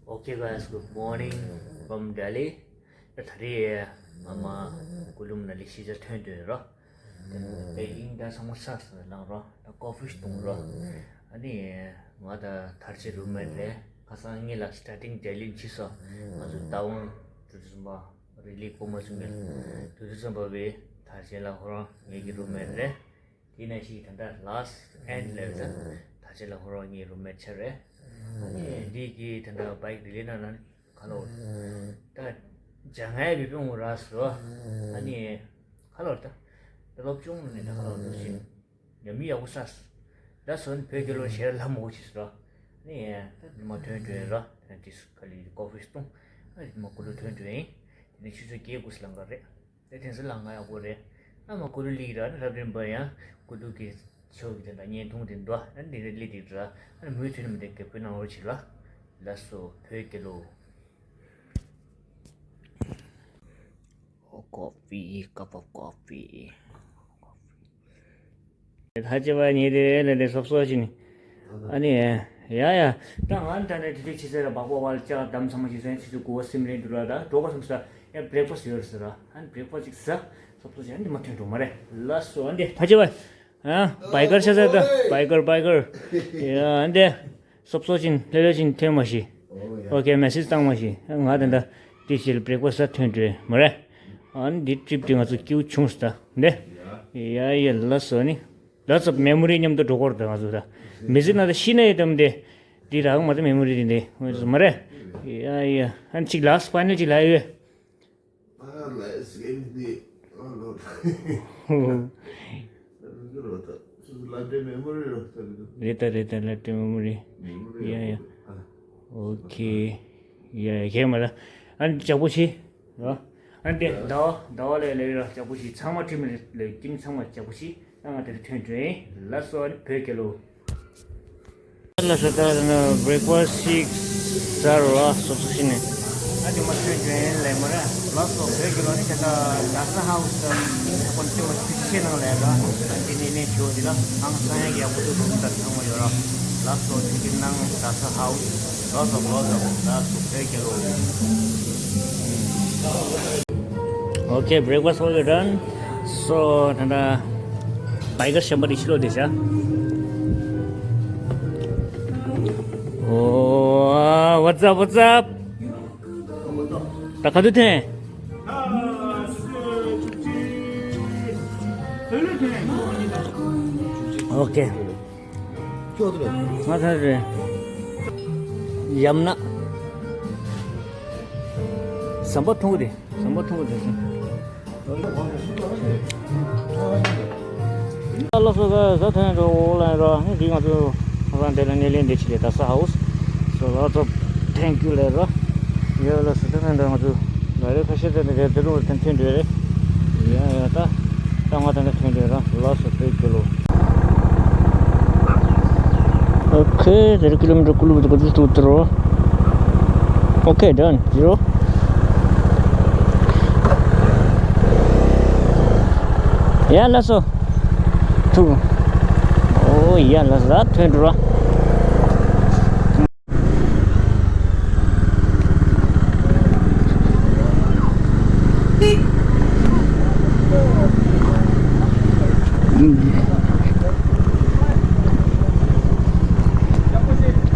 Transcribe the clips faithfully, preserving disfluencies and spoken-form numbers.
Okay guys, good morning from Delhi. ད་ད་རེས་ང་མ་ཀུ་ལུམ་ལ་ལི་ཤི་ཅར་ཐོན་དོན་རོ། དེ་ནས་པེ་ཀིང་ད་ཚང་མ་ཚར་སོང་ལངས་རོ། ད་ཀོ་ཕི་བཏུང་རོ། ཨ་ནི་ང་ད་ཐར་ཅེ་རུམ་མེཊ་རེད། ཁ་སང་ངེད་ལ་སི་ཊར་ཊིང་ལྡི་ལི་ཕྱིན་སོང་། ང་ཚོ་ཟླ་བ་དུ་དུ་ཚོ་མ་རི་ལི་ཀོ་མ་ཚུན་གྱི་དུ་དུ་ཚོ་མ་བའི་ཐར་ཅེ་ལ་ཁོ་རང་ངེད་ཀྱི་རུམ་མེཊ་རེད། དེ་ནས་ཤི་ད་ལྟ་ལཱ་སི་ཊི་ཨེན་ཌི་ལབ་ཙང་ད་ཆ་ལ་ཧོ་རོ་ངའི་རུམ་མེཊ་ཆགས་རེད། ཨ་ནི་འདི་གི་ད་ལྟ་བའིཀ་རི་ལི་ན་ན་ཁ་ལོ། ད་ཇ་ངའི་བི་པི་འོང་ར་སོ། ཨ་ནི་ཁ་ལོ་ད་ད་སློབ་ཆུང་ནས་ད་ཁ་ལོ་འདུག་ཤིང་ཉམས་མི་ཡག་པོ་ས་སོ། ད་སོན་བོད་སྐད་ལོ་ཞེ་ལ་མོ་ཆི་སོ། ཨ་ནི་ད་མ་ཐོན་ཐོན་ར་ད་ཏིས་ཁ་ལི་ཀོ་ཕི་སྟོང་ཨ་ནི་མ་ཀུ་ལུ་ཐོན་ཐོན་ཡིན། དེ་ནས་ཆུ་ཚོད་བརྒྱད་དགུ་སི་ལང་ག་རེད། དེ་དེང་སང་ལ་ང་ཡག་པོ་རེད། ཨ་མ་ཀུ་ལུ་ལི་ར་ནི་རབ་རིམ་པ་ཡང་ཀུ་ལུ་གི་ཆོས་ཀྱི་དེ་འདྲ་བརྙན་ཐུང་དེ་འདྲ་ཨ་འདི་རེད་ལི་དེ་འདྲ་ཨ་མུ་མཐུད་ནས་མི་དེ་གེ་ཕུ་ནང་རོ་ཆི་ལ་ལ་སོ་བོད་སྐད་ལོ། ཀོ་ཕི་ཀ་པ་ཀོ་ཕི། ད་ཅི་བ་ཉེ་དེ་ལས་དེ་སོབ་སོ་ཞིག་ནི། ཨ་ནི། ཡ་ཡ། ད་ང་ད་ནས་དེ་དེ་ཕྱི་ཚེ་ར་བག་བག་བལ་ལྕགས་དམ་ཚང་མ་ཞིག་ཟན་ཕྱི་ཚུ་གོ་བ་སིམ་རེད་འདུག་ར། ད་གྲོགས་པོ་སམ་ས་ཡ་བྷི་རེག་ཕ་སི་ཡོད་ཟེར་ར། ཨ་ནི་བྷི་རེག་ཕ་སི་ཅིག་ཟ། སོབ་སོ་ཞིག་ཨ་ནི་མ་ཐོན་འགྲོ་མ་རེད། ལ་སོ་ཨ་ནི་ད་ཅི་བ། ཨ་བྷའི་ཀར་ཤ་ཟ་ད་བྷའི་ཀར་བྷའི་ཀར། ཡ་ཨ་ནི། སོབ་སོ་ཅིན་ལྷོད་ལྷོད་ཅིན་ཐོན་མ་ཤི། ཨོ་ཡ། ཨོ་ཁེ་མེ་སེཇ་བཏང་མ་ཤི། ང་ད་ད་ཏི་ཤིལ་བྷི་རེག་ཕ་སི་ཐོན་འགྲོ་མ་རེད། ཨ་ནི་འདི་ཊི་རིབ་དེ་ང་ཚོ་སྐྱིད་པོ་བྱུང་སོང་ད་འདི། ཡ་ཡ་ལ་སོ་ནི། ལ་སོ་མེ་མོ་རི་མཉམ་དུ་འགྲོ་གོ་ར་ད་ང་ཚོ་ད། མི་ཟེར་ན་ད་ཤི་ན་ཡོད་དམ་འདི། འདི་རག་མ་ད་མེ་མོ་རི་འདི་འདི་ང་ཚོ་མ་རེད། ཡ་ཡ་ཨ་ནི་ཅིག་ལ་སི་ཕ་ནལ་ཅིག་ལ་ཡོད། རེད་ད་རེད་ད་ལ་ཏི་མེ་མོ་རི། ཡ་ཡ། ཨོ་ཁེ། ཡ་ཡ་ཁེ་མ་ལ། ཨ་ནི་ལྕགས་པོ་ཆེ། རོ། ཨ་ནི་ཟླ་བ་ཟླ་བ་ལས་ལས་ར་ལྕགས་པོ་ཆེ་ཚང་མ་ཁྲིམས་ལས་ཁྲིམས་ཚང་མ་ལྕགས་པོ་ཆེ། ཨ་ང་དེར་ཐོན་བྲོས་ལ་སོ་ཨ་ནི་བོད་སྐད་ལོ། ལ་ས་ད་ན་བྷི་རེག་ཕ་སི་ཅིག་ཟ་རོ་ཨ་སོ་སོ་ཤི་ནས། ཨ་དེ་མ་ཐོན་བྱོན་ལས་མ་ར་ལ་སོ་བོད་ཀྱི་ལོ་ནི་ཁྱེད་ད་ད་ས་ཧའུ་སི་དང་ཁོང་ཚོ་ཆུ་ཆེ་ནང་ལས་ར་ཨ་དེ་ནས་ནས་ཞོ་དེ་ལ་ཧང་སང་ཡག་ཡག་པོ་ཏུ་རུམ་དང་ཚང་མ་ཡོད་ར་ལ་སོ་ཆུ་ཆེ་ནང་ད་ས་ཧའུ་སི་ལ་སོ་ལ་སོ་ལ་སོ་བོད་ཀྱི་ལོ། Okay, breakfast was done. So, ད་ལྟ་བྷའི་ཀར་ཤམ་པ་དེ་ཕྱི་ལོགས་བསྡད་བཞག Oh, what's up, what's up? ད་ག་དུས་ཐོན། Okay. ང་ད་རེད། ཡམ་ན། ཟམ་པ་འཐུང་གི་རེད། ཟམ་པ་འཐུང་གི་རེད། ཨ་ལགས་སོ་ད་ད་ཐོན་འགྲོ་འོ་ལ་ར་ནི་འདི་ང་ཚོ་ང་རང་འདི་ལ་སྣེ་ལེན་འདི་ཆི་རེད་ད་ས་ཧའུ་སི། So lots of thank you ལ་ར། ཡོད་ལགས་སོ་ད་ཐོན་འགྲོ་ང་ཚོ་ལ་རེ་ཁ་ཤས་ད་འདི་རེད་འདི་རུ་ཐོན་ཐོན་འགྲོ་རེད། ཡ་ཡ་ད་ད་ང་ད་འདི་ཐོན་འགྲོ་ར་ལགས་སོ་བོད་ཀྱི་ལོ། Okay, zero kilometer, kilometer, kilometer. Okay, done. Zero. Yeah, lasso. Two. Oh, yeah, lasso. That went wrong.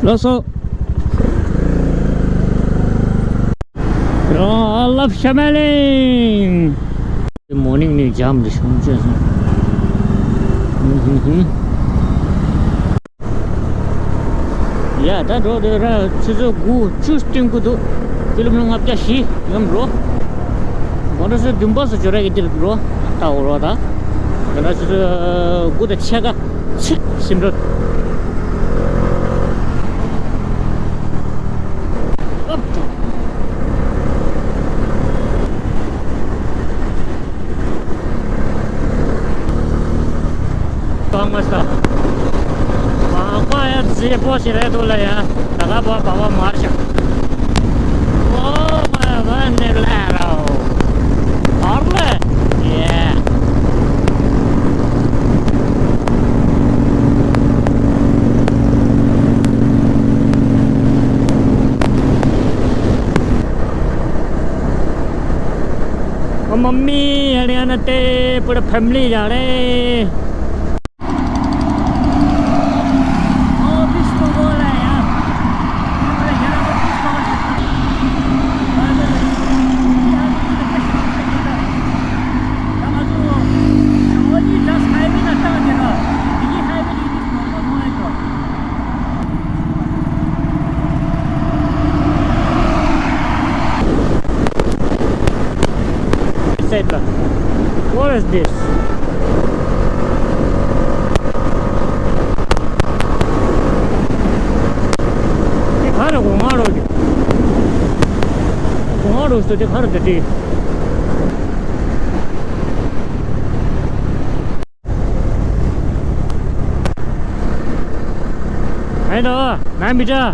Lasso. Oh, I love Shamaling. Morning ནས་ཇམ་དུ་ཤོང་ཅེས་སོང་། ཡ་ད་འགྲོ་དེ་ར་ཆུ་ཚོད་དགུ་བཅུ་སྟོན་གི་འདུག་ཀི་ལོ་མི་ཊར་ལྔ་བརྒྱ་བཞི་ཡོམ་འགྲོ། གོང་ས་བདུན་པ་སུ་འབྱོར་ཡ་གི་དེར་འགྲོ་ལྟ་འོ་རོགས་ད། གོང་ས་ཆུ་ཚོད་དགུ་དང་ཕྱེད་ཀ་ཚིག་ཟིན་འགྲོ། ཨོ། ཀ་མ་ས། མ་ཀ་ཡ་རྫི་པོ་ཞིག་རེད་འདུག་ལ་ཡ། ད་ལ་བ་བ་བ་མར་ཤག་ཨོ་མ་བ་ནི་ལ་རོ། ཨར་ལེ། ཡེ། मम्मी हरियाणा ते पूरा फैमिली जा रहे। What is this? དེ་ག་རེ་གོང་ང་རོ་དེ། གོང་ང་རོ་སོ་དེ་ག་རེ་དེ་དེ། Hello, nine meter.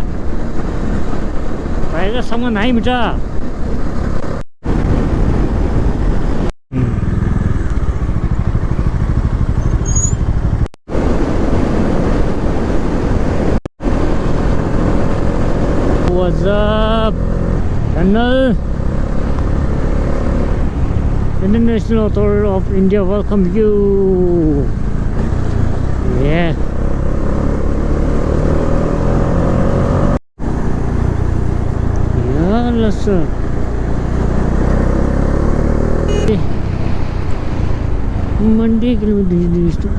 Why is someone nine meter? What's up, Colonel? International Authority of India welcome you. Yeah. ཡ་ལ་ས། མན་ཌི་ཀི་ལོ་མི་ཊར་འདི་འདི་འདི།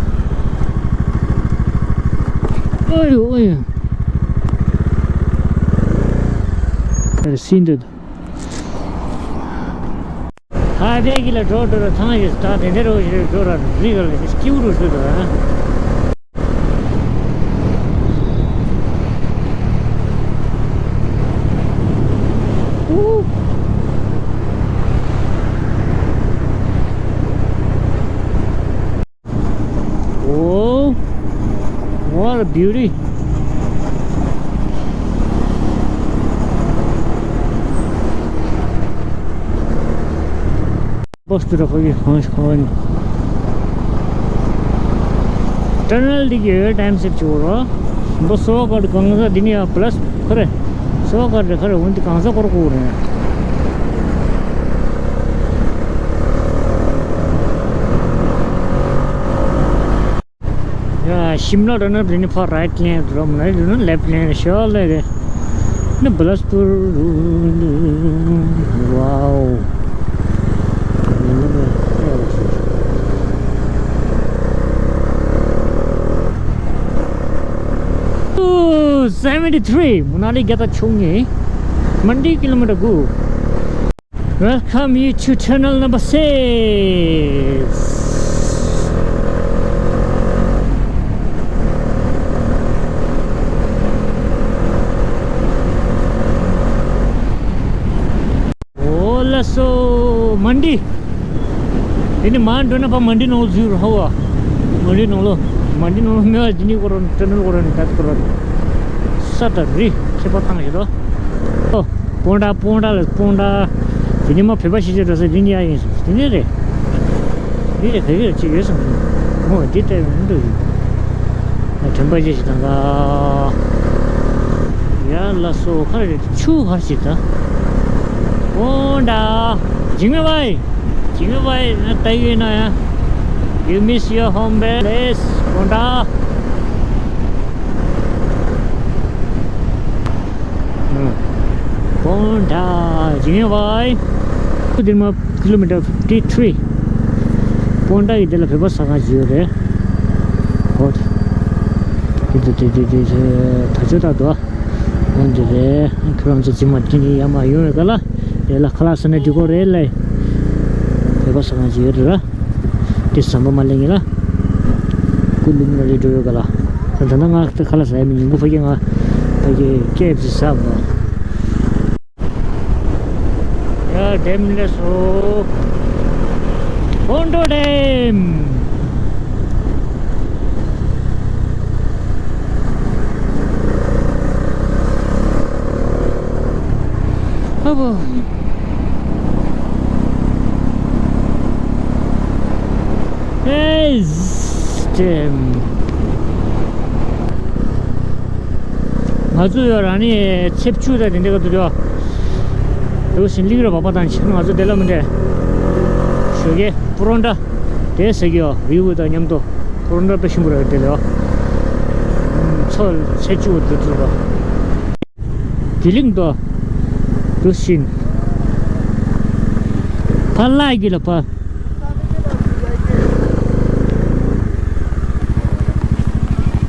ཨོ་ཡོ་ཨོ་ཡོ། ཨ་སིན་དུ། ཧ་བེ་གི་ལ་འགྲོ་འགྲོ་ར་ཐང་ཡོད་ད་དེ་འདྲ་རོ་ཞིག་འགྲོ་ར་རི་ག་ལ་སྐྱིའུ་རུ་ཞུ་དུ། Oh, what a beauty. Bus to the fucking house. Tunnel འདི་གི་ཊའིམ་སེབ་བྱེད་དགོས་རོ། འབོ་སོ་གར་གང་ས་འདི་ནི་ཡ་པ་ལ་སི་ཁོ་རེ། སོ་གར་རེ་ཁ་རེ་འོན་ཏེ་གང་ས་སྐོར་དགོས་རེད། ཡ་ཤིམ་ལ་འགྲོ་ན་འདི་ནི་ཕར་རའིཊ་ལེན་འགྲོ་མ་ན་འདི་ནི་ལེཕ་ལེན་ཤོར་ལེ་རེད། ནི་བི་ལ་སི་པུར། Wow. Ooh, seventy three. མ་ན་ལི་བརྒྱ་དང་བཅུ་གཉིས། མན་ཌི་ཀི་ལོ་མི་ཊར་དགུ། Welcome you to tunnel number six. ཨོ་ལ་སོ། མན་ཌི། དེ་ནི་མར་འགྲོ་ན་ཕར་མན་ཌི་ནང་ལོགས་འཛུལ་རུ་ཧ་བ། མན་ཌི་ནང་ལོགས། མན་ཌི་ནང་ལོགས་མེད་པ་འདི་ནི་ཀོ་རོ་ཊ་ནལ་ཀོ་རོ་ནི་ད་ཀོ་རོ་ནི། ས་ད་རི་ཁྱད་པར་བཏང་ཞིག་རོ། ཨོ། སྤོན་ཊ་སྤོན་ཊ་ལ་སྤོན་ཊ། དེ་ནི་མ་བོད་པ་ཤེས་ཆེ་འགྲོ་ས་འདི་ནི་ཡ་ཡིན་སོང་དེ་ནི་རེད། འདི་རེད་ག་གི་རེད་ཅིག་ཡོད་སོང་། ཨོ་འདི་ལྟ་བུ་མི་འདུག་ཡིན། དྲན་པ་ཅི་ཞིག་དང་ག་ཡ་ལ་སོ་ཁ་རེ་ཆུ་ཧར་ཞིག་ད། སྤོན་ཊ། ཇིང་མེ་བའི། ཇིང་མེ་བའི་ན་ལྟ་ཡོད་ན་ཡ། You miss your home, please. སྤོན་ཊ། སྤོན་ཊ། ཇིང་མེ་བའི། འདིར་མ་ཀི་ལོ་མི་ཊར་ཕིབ་ཊི་ཐི་རི། སྤོན་ཊ་ཡི་དེ་ལ་བོད་པ་ཟ་ཁང་ཞིག་ཡོད་རེད། ཧོ། དེ་དེ་དེ་དེ་དེ་ད་ཆོ་ད་དོ། འོན་ཏེ་རེད། ཁྱོད་རང་ཚོ་རྫི་མ་དེ་ནི་ཡར་མར་ཡོང་བའི་སྐབས་ལ་དེ་ལ་ཁ་ལག་ཟ་ན་འགྲིག་གོ་རེད་ལེ། བོད་པ་ཟ་ཁང་ཅིག་ཡོད་རེད་ར། དེ་ཟམ་པ་མ་ལེན་གྱི་ལ། ཀུ་ལུ་མ་ལེ་འགྲོ་བའི་སྐབས་ལ། ད་ད་ལྟ་ང་ཁ་ལག་ཟ་ཡ་མི་ཉིན་གུང་ཕ་གི་ང་ཕ་གི་ཀེ་ཨེཕ་སི་ཟ་བ། ཡ་ཌེམ་ལས་སོ། ཀོང་ཀྲོ་ཌེམ། ཨ་བོ། ཨེ་ཌེམ། ང་ཚོ་ཡོད་རང་ནི་ཚེབ་ཆུ་དང་དེ་འདྲ་ག་དུ་ཡོད། དེ་བཞིན་ལིག་ར་བ་པ་དང་ཕྱིན་ང་ཚོ་དེ་ལ་མི་འདྲ། ཨོ་ཀེ། པུ་རོན་ཏྲ། དེ་ཟེར་གི་ཡོད། རི་བོ་དང་མཉམ་དུ། པུ་རོན་ཏྲ་དཔེ་ཞིམ་པོ་རེད་དེ་ལ། ཚོ་ཚེ་བཅུ་བ་དུ་དུ་ར། དེ་ལིང་དོ། དུ་ཤིན། ཕ་ལ་གི་ལ་ཕ།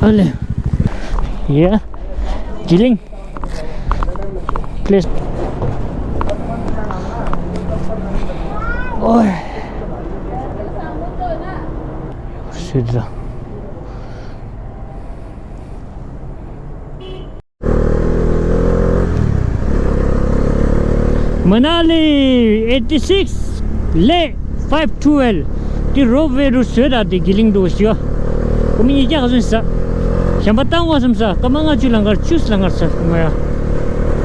ཨ་ལེ། ཡ། དེ་ལིང་། Please. ཨོ། སུས་དྲ། མ་ན་ལི་ཨེ་ཊི་སིགས་ལེ་ཕའིབ་ཊུ་ཝེལ། དེ་རོབ་ཝེ་རུ་བཟོས་དང་དེ་དེ་ལིང་དུ་ཞུ། ཀོ་མི་ཉིས་བརྒྱ་ག་ཚོད་ཟ། གཞན་པ་བཏང་བ་བསམ་ས་སྐར་མ་ལྔ་བཅུ་ལང་ཀར་བཅུ་ལང་ཀར་ཟ་མ་ཡ།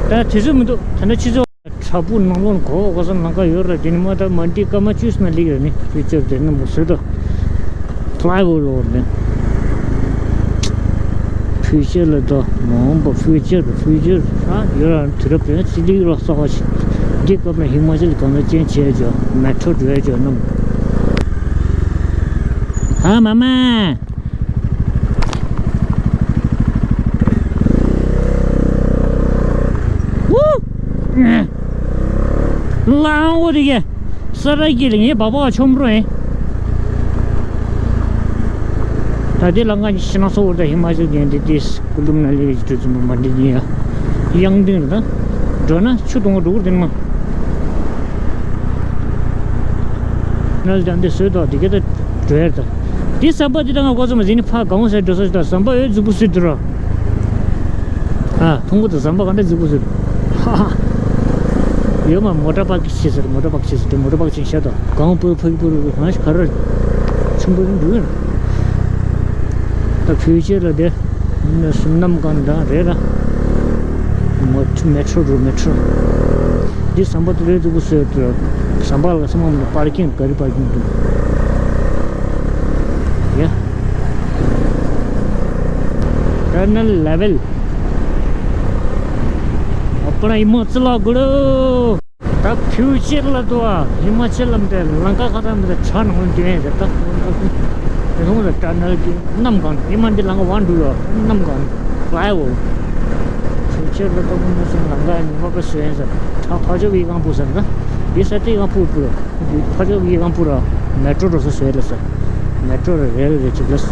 ད་དུས་ཚོད་མི་འདུག་ད་ནི་ཆུ་ཚོད། བྲག་ཕུག་ནང་ལོགས་གོ་གོ་ས་ལང་ཀ་ཡོད་ར། དེ་ནི་མ་ད་མ་འདི་སྐར་མ་བཅུ་ཙམ་ལ་སླེབས་ཡོད་ནི། ཕིའུ་ཅར་དེ་ནི་མོ་བཟོས་དང་། ཕ་ལའི་ཝུཌ་ལོག་ནས། ཕིའུ་ཅར་ལ་ད་མ་འོངས་པ་ཕིའུ་ཅར་ཕིའུ་ཅར་ཨ་ཡོད་ར། དུས་རབས་དེ་ན་ཅི་ལིག་ར་ས་བ་ཞིག་འདི་སྐབས་ལ་ཧི་མ་ཅལ་གང་ལ་ཅན་བྱས་བྱོས། མེ་ཊྲོ་འགྲོ་བྱོས་རྣམས། ཧ་མ་མ། ལའང་འོ་དེ་གས། ས་ར་གི་ལ་ངའི་བ་བ་ཆོམ་རོ་ཡིན། ད་དེ་ལ་ང་ཤི་ན་སོ་བར་ད་ཧི་མ་ཅལ་གྱི་འདི་དེ་ཀུ་ལུ་མ་ན་ལི་གི་ཅི་ཐུ་ཙམ་མ་འདི་ཡིན་ཡ། ཡང་དེ་རེད་ད། འགྲོ་ན་ཆུ་དུང་འགྲོ་གི་རེད་མ། ནལ་ལྡན་དེ་སོས་དོ་དེ་ག་ད་འགྲོ་ཡར་ད། དེ་ཟམ་པ་དེ་ད་ང་གོ་ཚོད་མ་ཟིན་ནི་ཕ་གང་ཟེར་འགྲོ་ས་ཞིག་ད་ཟམ་པ་ཡོད་རྫིག་པོ་སུས་འགྲོ་ར། ཨ་ཐུང་གུ་ད་ཟམ་པ་ག་འདྲ་རྫིག་པོ་སུས་འགྲོ། ཧ་ཧ། ཡོད་མ་མོ་ཊ་པ་ཀི་ཤེས་ཟེར་མོ་ཊ་པ་ཀི་ཤེས་ཟེར་དེ་མོ་ཊ་པ་ཀི་ཅིང་ཤ་ད་གང་པོ་ཕ་གི་པོ་རུ་ཧ་ཤ་ག་ར་ཆུང་པོ་རུ་འགྲོ་ཡོད་ན། ད་ཕིའུ་ཅར་ལ་དེ། ནས་སུམ་རྣམ་གང་འདྲ་རེད་ལ། མོ་ཊ་མེ་ཊྲོ་འགྲོ་མེ་ཊྲོ། འདི་ཟམ་པ་དེ་རེད་འདུག་གོ་སོས་དུ། ཟམ་པ་ལ་སེམས་མ་པར་ཀིང་ག་རི་པར་ཀིང་འདུག་ཡ། ཊ་ནལ་ལེ་ཝལ། ཨ་པ་ར་ཡི་མོ་ཙི་ལ་གུ་རུ། ད་ཕིའུ་ཅར་ལ་དུ་བ་ཧི་མ་ཅལ་ལམ་དེ་ལང་ཀ་ཁ་ཐང་དེ་བྲག་ནང་ལ་འདུས་ཡས་རེད་ད། དེ་ལུང་ལ་ཊ་ནལ་གྱི་གནམ་གང་ཧི་མ་འདི་ལང་ཀ་ཝང་འགྲུལ་ཡོད་གནམ་གང་ཕ་ལའི་ཝུཌ། ཕིའུ་ཅར་ལ་ད་ཀུན་ན་སོང་ལང་ཀ་ཉི་མ་པ་བཟོས་ཡས་ཟེར། ཕ་ཕ་ཕྱོགས་ཀྱི་ཡི་གང་པུ་ཟེར་ན་འདི་ས་དེ་ཡི་གང་པུ་པུ་ར། འདི་ཕ་ཕྱོགས་ཀྱི་ཡི་གང་པུ་ར་མེ་ཊྲོ་འགྲོ་ས་བཟོས་ལ་ཟེར། མེ་ཊྲོ་ར་རེལ་རེ་གཅིག་ལ་ཟེར།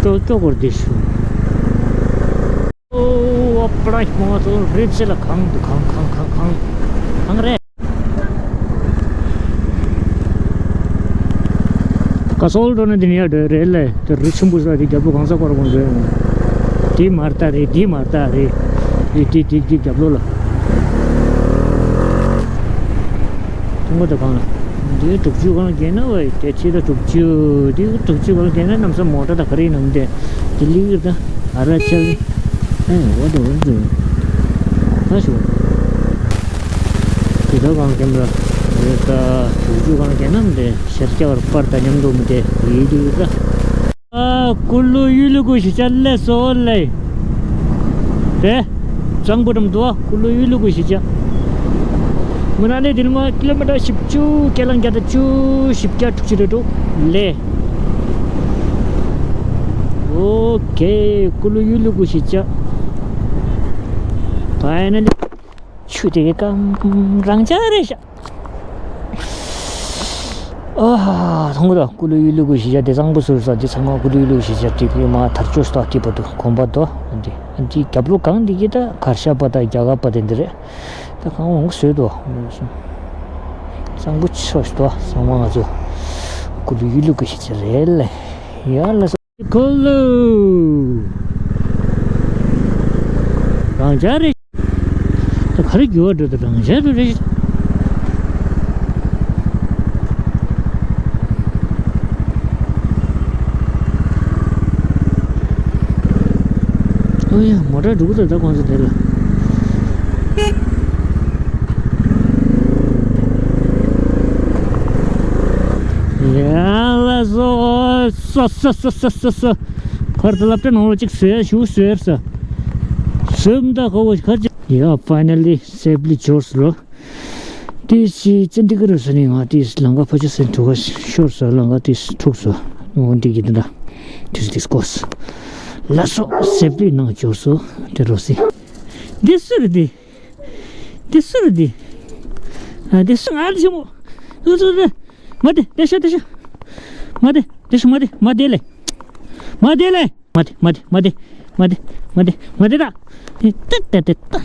ཀྱོག་ཀྱོག་གོར་དེ་ཤུ། ཨོ་ཨ་པ་ར་ཤ་མ་ཚོ་རིབ་སེ་ལ་གང་དུ་གང་གང་གང་གང་གང་རེད། ཀ་སོལ་འགྲོ་ན་འདི་ནས་ཡར་འགྲོ་རེད་ལས་དེ་རི་ཆེན་པོ་ས་དེ་རྒྱབ་ལོགས་གང་ས་སྐོར་གོང་འགྲོ་ཡོང་། དེ་མར་ལྟ་རེད་དེ་མར་ལྟ་རེད། དེ་དེ་དེ་དེ་རྒྱབ་ལོགས་ལ། ཐུང་པོ་དང་གང་ལ། འདི་དྲུག་ཅུ་གང་ལ་བརྒལ་ན་བས་དེ་ཕྱི་ད་དྲུག་ཅུ། འདི་དྲུག་ཅུ་གང་ལ་བརྒལ་ན་གནམ་ས་མོ་ཊ་དང་ག་རེ་ཡིན་ནམ་དེ། དེ་ལིག་ད་ཨ་ར་ཆལ། ཨེ་འོ་དེ་འོ་དེ། ད་ཞུ། དེ་ད་གང་གེམ་ར། འདི་ད་དྲུག་ཅུ་གང་ལ་བརྒལ་ནམ་དེ་ཤར་སྐྱ་བར་པར་ད་མཉམ་དུ་མི་དེ་ཡིད་དུ་ད། ཨ། ཀུ་ལུ་ཡུལ་ལུ་གུ་ཤི་ཅ་ལེ་སོ་ལེ། དེ། གཙང་པོ་འགྲམ་དུ་ཨ་ཀུ་ལུ་ཡུལ་ལུ་གུ་ཤི་ཅ། མི་ན་ལེ་དིལ་མ་ཀི་ལོ་མི་ཊར་བཞི་བཅུ་སྐྱེ་ལང་བརྒྱ་དང་བཅུ་བཞི་བརྒྱ་དྲུག་ཅུ་རེ་དྲུག་ལེ། ཨོ་ཀེ། ཀུ་ལུ་ཡུལ་ལུ་གུ་ཤི་ཅ། ཕ་ཡ་ན་ལེ། ཆུ་དེ་གའི་སྐམ་རང་ཅག་རེད་ཤག་ཨ་ཧ་ཧ། མཐོང་གི་ད་ཀུ་ལུ་ཡུལ་ལུ་གུ་ཤི་ཅ་དེ་གཙང་པོ་ཟུར་ས་དེ་ཚང་མ་ཀུ་ལུ་ཡུལ་ལུ་གུ་ཤི་ཅ་དེ་གི་མ་ཐར་ཆོ་སྟོ་ཏི་པ་དུ་གོམ་པ་དོ་འདི་འདི་རྒྱབ་ལོ་གང་འདི་གི་ད་གར་ཤ་པ་ད་རྒྱ་གར་པ་དེ་འདི་རེད། ད་གང་འོང་བཟོས་དོ། གཙང་པོ་ཆོ་སྟོ་ཚང་མ་ང་ཚོ་ཀུ་ལུ་ཡུལ་ལུ་གུ་ཤི་ཅ་རེད་ལེ། ཡ་ལ། ཀུ་ལུ། རང་ཅག་རེད། ད་ག་རེ་འགྱུར་བ་འགྲོ་ད་རང་ཅག་རེད། ཨོ་ཡ་མོ་ཊ་འགྲོ་གི་ད་ད་གོང་ཚོ་དེ་ལ། ཡ་ལ་སོ། སོ་སོ་སོ་སོ་སོ་སོ། བར་དུ་སློབ་གྲྭ་ནང་ལོ་གཅིག་བཟོས་ཞུ་བཟོས་ས། བཟོས་མ་ད་ཁོ་བོ་གར་ཅིག་ཡ་finally safely འབྱོར་སོང་ལོ། དེ་ཕྱི་ཙི་འདི་ག་རུ་ཟ་ནི་ང་དེ་ལམ་ཁ་ཕར་ཕྱོགས་སེ་འགྲོ་ག་ཤོར་སོང་། ལམ་ཁ་དེ་འཁྲུགས་སོང་། འོ་འདི་གི་འདི་འདྲ་དུས་དེ་སྐོར་སོང་། ལགས་སོ། safely ནང་འབྱོར་སོང་། དེ་རོ་སི། འདི་སུ་རེད་འདི། འདི་སུ་རེད་འདི། ཨ་འདི་སུ། ང་རེད་ཆེན་མོ། ཨུ་ཚུགས་རེད། མ་དེ་དེ་ཤ་དེ་ཤ། མ་དེ་དེ་ཤ། མ་དེ་མ་དེ་ལེ། མ་དེ་ལེ། མ་དེ་མ་དེ་མ་དེ་མ་དེ་མ་དེ་མ་དེ་ད། ཏེ་ཏེ་ཏེ་ཏེ།